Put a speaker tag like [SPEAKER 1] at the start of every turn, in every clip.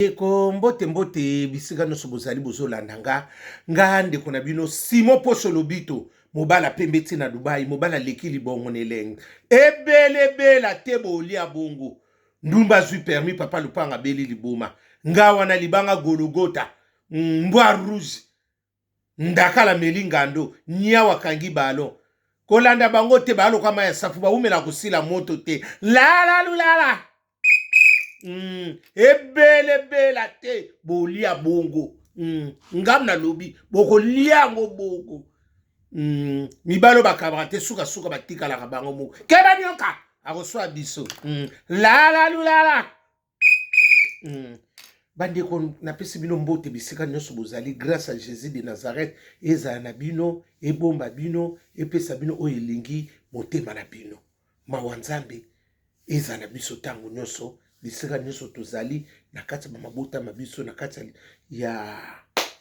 [SPEAKER 1] Ndeko mbote mbote bisika nyonso bozali bozolanda nga nga ndeko na bino Simon Poso Lobito mobala pembe ti na Dubai mobala aleki libongo na elenge ebelebela te bolia bongo ndumba azwi permis papa lupanga abeli liboma nga wana libanga gologota mm, mbwa rouge Ndakala meli ngando, niawu akangi ballon. Kolanda bango te, baloka mayi ya safu, bawumela kosila moto te. Lala lulala. Ebele bela te, bolia bongo. Ngam nalobi, bokolia yango bongo. Mibalo bakabaka te, suka suka batikalaka bango moko. Keba nyoka, akoswa biso. Lala lulala. Bandeko, napesi bino mbote bisika nyonso bozali. Grâce à Jésus de Nazareth ezala na bino, ebomba bino, epesa bino oyo elingi motema na bino. Mawa Nzambe ezala na biso ntango nyonso, bisika nyonso tozali, na kati ya mabota ma biso, na kati ya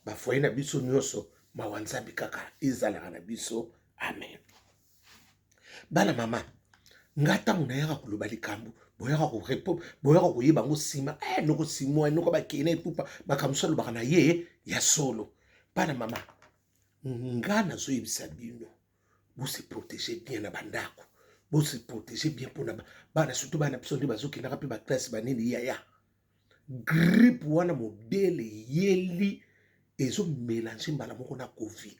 [SPEAKER 1] bafoye na biso nyonso. Mawa Nzambe kaka ezalaka na biso. Amen. Bana mama, nga ntango nayaka koloba likambo, boyaka korepo, boyaka koyeba yango nsima. Noko Simon, noko bakena epupa makambo so alobaka na ye ya solo. Bana mama, nga nazoyebisa bino, bose protéger bien na bandako, bose protéger bien mpona bana, surtout bana biso nde bazokendaka mpe baklasse banini. Yaya, grippe wana modele eyeli ezomélange mbala moko na Covid.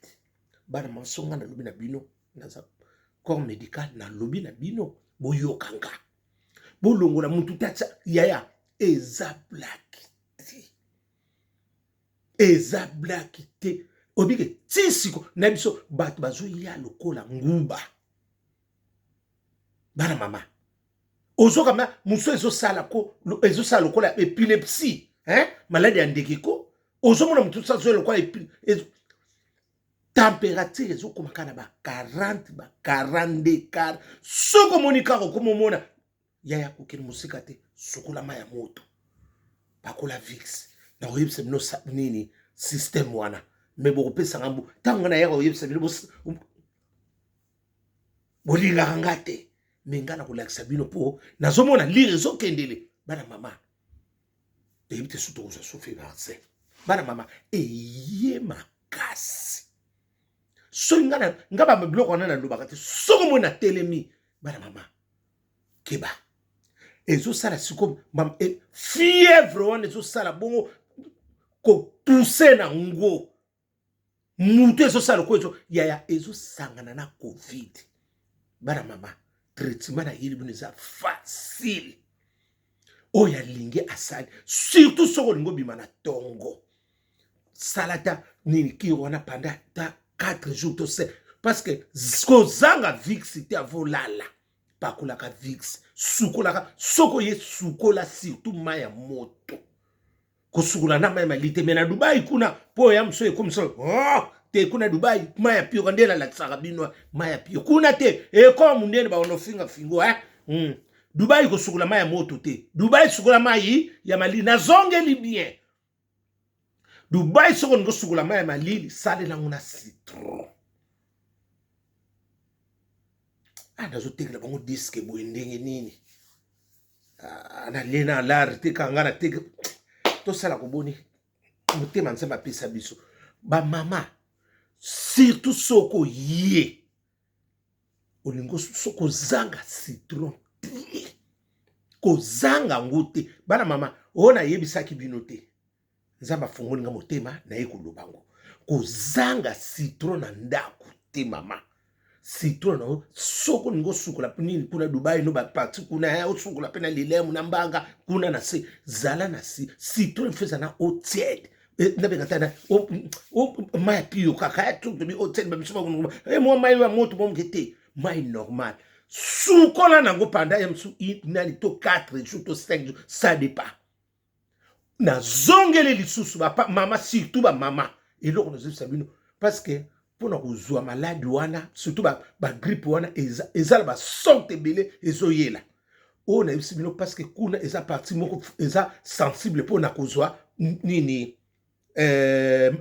[SPEAKER 1] Bana mama, so nga nalobi na bino, naza corps médical, nalobi na bino, boyoka nga, bolongola mutu te atia. Yaya, eza blague te, eza blague te. Obike ti siko na biso bato bazoya lokola nguba. Bana mama, ozokama mosu ezosala ko ezosala lokola épilepsie, hein? Maladi ya ndeke ko ozomona motu azoya lokola température ezokoma kaka na ba 40, ba 42 quart. Soki omoni kaka okoma omona, yaya, kokende mosika te, sukola mai ya moto, pakola Vicks. Nakoyebisa bino nini système wana, me bokopesanga mbu ntango nga nayaka koyebisa bino, bolingaka nga te, me nga nakolakisa bino mpo nazomona lire ezokendele. Bana mama, toyebi te so tokozwa sofi vaccin. Bana mama, eye makasi. Soki nga nga ba biloko wana nalobaka te, soki omoni natelemi, bana mama, keba, ezosala sikoyo fièvre wana ezosala bongo kopuse na ngo mutu ezosala lokola ezo yaya ezosangana na Covid. Bana mama, traitement nayeli bino eza facile. Oyo alingi asali, surtout soki olingi obima na ntongo, sala ta nini kiro wana pendant ta 4 jours to 5, parce que kozanga Vicks te. Avolala, pakolaka Vicks, sukolaka. Soki oye sukola, surtout mai ya moto, kosukola na mai malili te. Me na Dubai kuna, mpo ya mosu ekomi so, oh, te kuna Dubai mai ya pio nde nalakisaka bino mai ya pio kuna te, ekoma monene bakono finga fingo, eh? Dubai kosukola mai ya moto te. Dubai sukola mai ya malili. Nazongeli bien, Dubai soki olingi osukola mai ya malili, salela yango na citron. Ah, nazotekela bango disque boye ndenge nini? Ah, nalie na lare te kanga na teke tosala koboni motema Nzambe apesa biso. Bamama, surtout soki oye olingi soki ozanga citron te, kozanga yango te. Bana mama, oyo nayebisaki bino te, Nzambe afungoli nga motema, naye koloba ngo. Kozanga citron na ndako te. Mama, citron na yo, soki olingi osukola nini kuna Dubai, no baparti kuna, osukola mpe na lilemu na mbanga kuna na se, zala na si citron ifo eza na eau tiède. Nabenga ta na mai ya pio kaka, tobi eau tiède, bamiso mwa mai ya moto momoke te, mai normal. Sukola nango pendant ya mosu nani to 4 jours to 5 jours, ça dépend. Nazongeli lisusu mama, surtout bamama, eloko nazobisa bino, parce que mpona kozwa maladi wana, surtout bagrippe wana, eza na basorte ebele ezoyela. Oyo nayebisi bino, parce que kuna eza partie moko eza sensible mpona kozwa nini,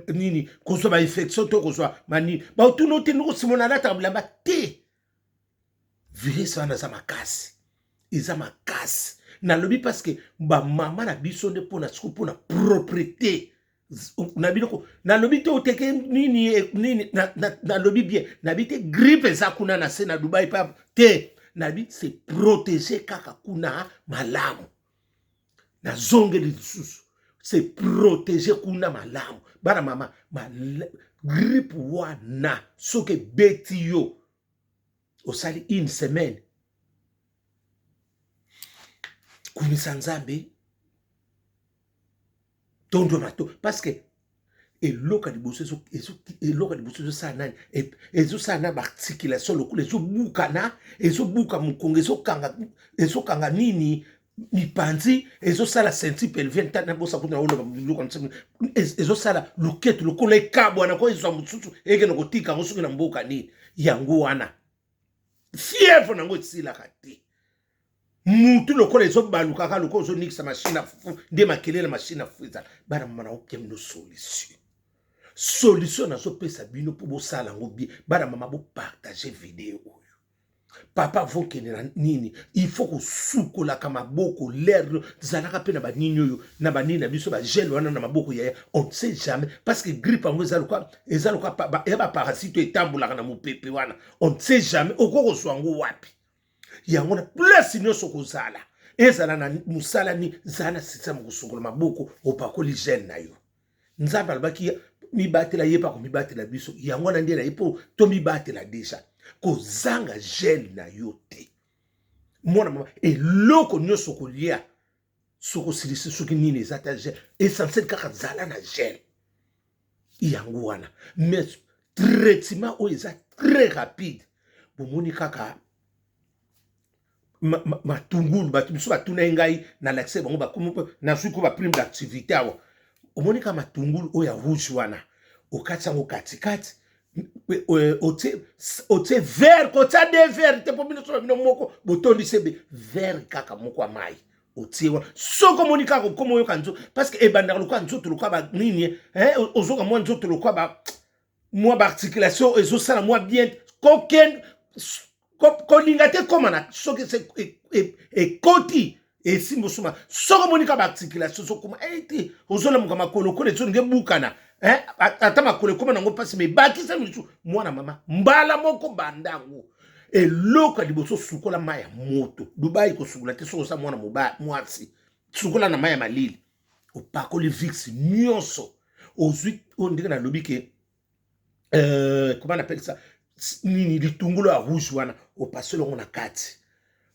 [SPEAKER 1] nini, kozwa bainfection to kozwa manini. Baotuna te, ndoko Simona alataka bilamba te. Virus wana eza makasi, eza makasi. Nalobi parce que bamama na biso nde mpona siko mpona propreté na biloko. Nalobi te oteke nini e, nini, nalobi bien, nabi te grippe eza kuna na se na Dubai pa te. Nabi se protéger kaka kuna malamu. Nazongeli lisusu, se protéger kuna malamu, bana mama. Grippe wana soki ebeti yo, osali une semaine, kumisa Nzambe, tondo mato, parce que eloko ya liboso, eloko ya liboso ezosala nani? Ezosala na baarticulation lokola ezobukana, ezobuka mokongo, ezokanga, ezokanga nini, mipanzi, ezosala ceinture pelvienne. Tata nabosa kuna oloba biloko, ezosala loketo lokola ekabwana ko ezwa mosusu, ekende kotika yango soki na mboka nini. Yango wana fièvre nango esilaka te. Mutu lokola ezobalukaka lokola ozonikisa mashine ya fufu, nde makelele mashine ya fufu ezala. Bana mama, naopia bino solution. Solution nazopesa bino mpo bosala yango bien, bana mama, bopartage video oyo. Papa, vokende na nini, il faut kosukolaka maboko lere, zalaka mpe na banini oyo na banini na biso, bagel wana na maboko, yaya. On ne sait jamais, parce que grippe yango eza lokola, eza lokola ya baparasite oyo etambolaka na mopepe wana. On ne sait jamais okoki kozwa yango wapi. Yango na place nyonso kozala, ezala na mosala nini, zala na système kosukola maboko, opakoli gel na yo. Nzambe alobaki mibatela, ye mpe akomibatela biso. Yango wana nde na ye mpo tomibatela déjà. Kozanga gel na yo te, mwana mama. Eloko nyonso kolia, soki osilisi, soki nini, eza ta gel essentiel, kaka zala na gel yango wana. Mais traitement oyo eza très rapide. Bomoni kaka matungulu, bato mosusu batuna ye, ngai nalakisa bango, bakomi nazwi ko baprime d'activité awa. Omoni kaka matungulu oyo ya rouge wana, okati yango katikati, otie verre, kotia de verre te, mpo bino so na bino moko botondisi ebe verre kaka moko ya mai, otie wana. Soki omoni kaka okoma oyoka nzoto, parce que ebandaka lokola nzoto lokola banini, ozoka mwa nzoto lokola ba mwa baarticulation ezosala mwa bien, kokende kolinga te, koma na soki ekoti esimba osuma. Soki omoni ka baarticulation ozokoma ete ozolamuka makolo kola ezolinga ebukana, ata makolo ekoma nango mpasi, me bakisa misu, mwana mama, mbala moko banda yango. Eloko ya liboso, sukola mai ya moto. Dubai kosukola te. Soki oza mwana mwasi, sukola na mai ya malili, opakoli Vicks nyonso ozwi oyo ndenge nalobi ke comment on appelle ça, nini, litungulu ya rouge wana, opasoli yango na kati,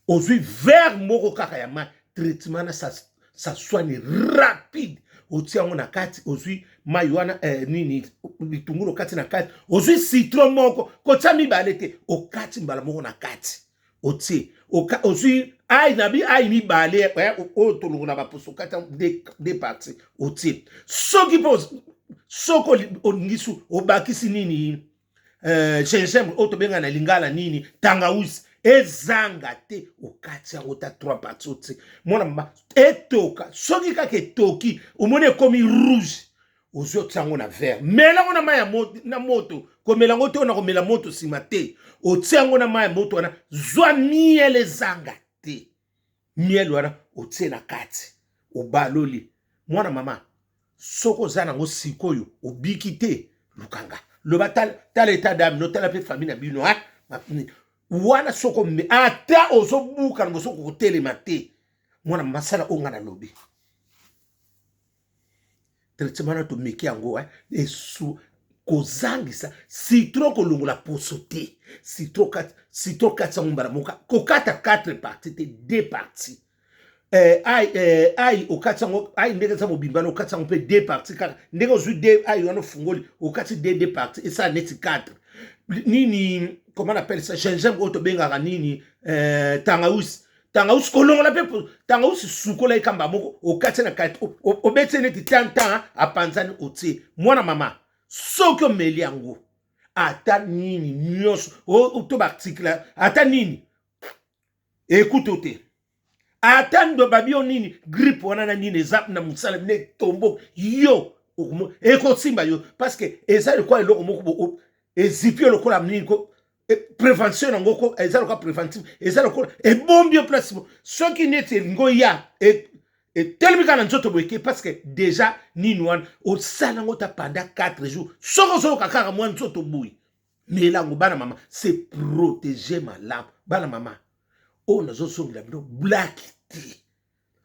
[SPEAKER 1] ozwi verre moko kaka ya mai. Traitement na ça, ça soigne rapide. Otia yango na kati, ozwi mai wana, nini, litungulu okati na kati, ozwi citron moko, kotia mibale te, okati mbala moko na kati, otie, ozwi ail na bi ail mibale oyo tolongola baposo, okati deux parties, otie. Soki mpo soki olingi su, obakisi nini, gingembre oyo tobenga na lingala nini, tangawisi, ezanga te, okati yango ta trois parties, otie. Mwana mama, etoka. Soki kaka etoki, omoni ekomi rouge, ozwi, otia yango na verre, mela yango na mai na moto. Komela yango te na komela moto nsima te. Otia yango na mai ya moto wana, zwa miel, ezanga te, miel wana otie na kati, obaloli. Mwana mama, soki oza nango sikoyo, obiki te, lukanga, loba tala état d'âme, notala mpe famille na bino wana. Soko ata ozobuka na boso, kotelema te, mwana masala oyo nga nalobi. Traitement wana tomeki yango esu kozangisa citron, kolongola poso te. Citron kati yango mbala moko, kokata 4 parties te, 2 parties. Ail okati yango, ail ndenge eza mobimba wana, okati yango mpe 2 parties kaka ndenge ozwi de ail wana, ofungoli, okati 2 parties, esala neti 4. Nini, comment on appelle ça, gingembre oyo tobengaka nini, tangawisi. Tangawisi kolongola mpe tangawisi, sukola ekamba moko, okati na kati, obeti neti tantan, apanzani, otie. Mwana mama, soki omeli yango, ata nini nyonso to baarticle, ata nini ekutu te, ata ndo babi yo nini, grippe wana na nini eza na mosala bino, etombo yo, ekosimba yo, parce que eza lokola eloko moko ezipi yo lokola nini. E, prévention yango ko eza lokola préventive, eza lokola ebombi yo place. Soki neti elingi oya, etelemi kaka na nzoto boyeke, parce que déjà nini wana osala yango ta pendant 4 jours. Soki ozoyoka kaka mwa nzoto boye, mela yango. Bana mama, se protéger malamu. Bana mama, oyo nazozongela bino, blague te,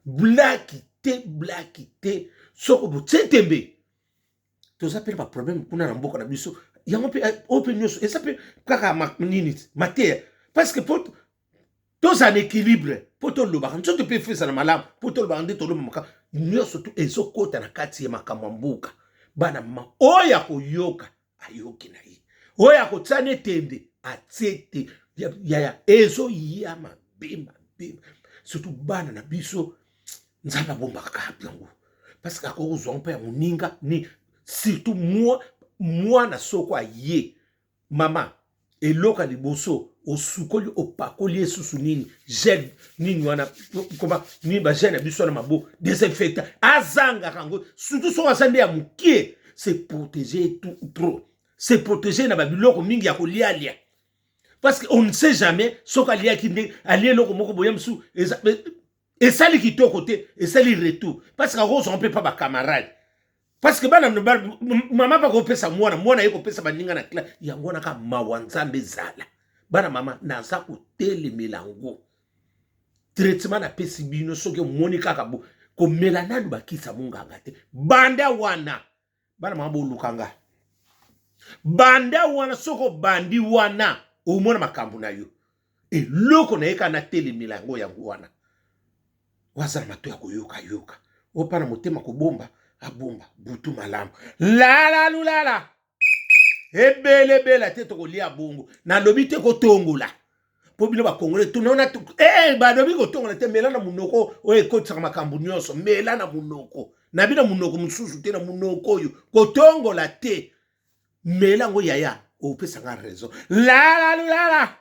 [SPEAKER 1] blague te, blague te. Soko botie tembe, toza mpe na baproblème kuna na mboka na biso. Yango mpe eh, oyo mpe nyonso eza mpe kaka nini, mateya, parce que po tozala na équilibre, mpo tolobaka nzoto mpe efo ezala malamu, mpo tolobaka nde toloba makambo nyonso tu ezokota na kati ya makambo ya mboka. Bana mama, oyo akoyoka ayoki na ye, oyo akotia ne tembe atie te. Yaya, ezoya mabe mabe, surtout bana na biso. Nzambe abombaka yango, parce que akoki kozwa mpe ya moninga ni surtout mwana. Soko aye, mama, eloko ya liboso, osukoli, opakoli esusu nini, gel nini wana, koma nini, bagel na biso wana, mabo désinfectant azangaka yango. Surtout soko aza nde ya mokie, se protéger trop, se protéger na babiloko mingi ya kolialia, parce que on ne sait jamais soki aliaki nde alie eloko moko boye mosusu esali kitoko te, esali retour, parce que akozwa mpe pa bacamarade, parce que bana mama bakopesa mwana, mwana ye kopesa baninga na classe. Yango wana ka mawa Nzambe ezala. Bana mama, naza kotelemela yango. Traitement napesi bino, soki omoni kaka bo komela nanu bakisa monganga te, banda wana. Bana mama, boluka nga, banda wana. Soki obandi wana, omona makambo na yo. Eloko na ye kaka natelemela yango, yango wana. Wazala mato ya koyokayoka, opa na motema kobomba, abomba. Butu malamu, lala lulala ebelebela te, tokolia bongo. Nalobi te kotongola, mpo bino bakongole tunaona eh, balobi kotongola te. Mela na monoko oyo ekotisaka makambo nyonso, mela na monoko na bino, monoko mosusu te, na monoko oyo kotongola te, mela yango. Yaya, opesanga raison. Lala lulala.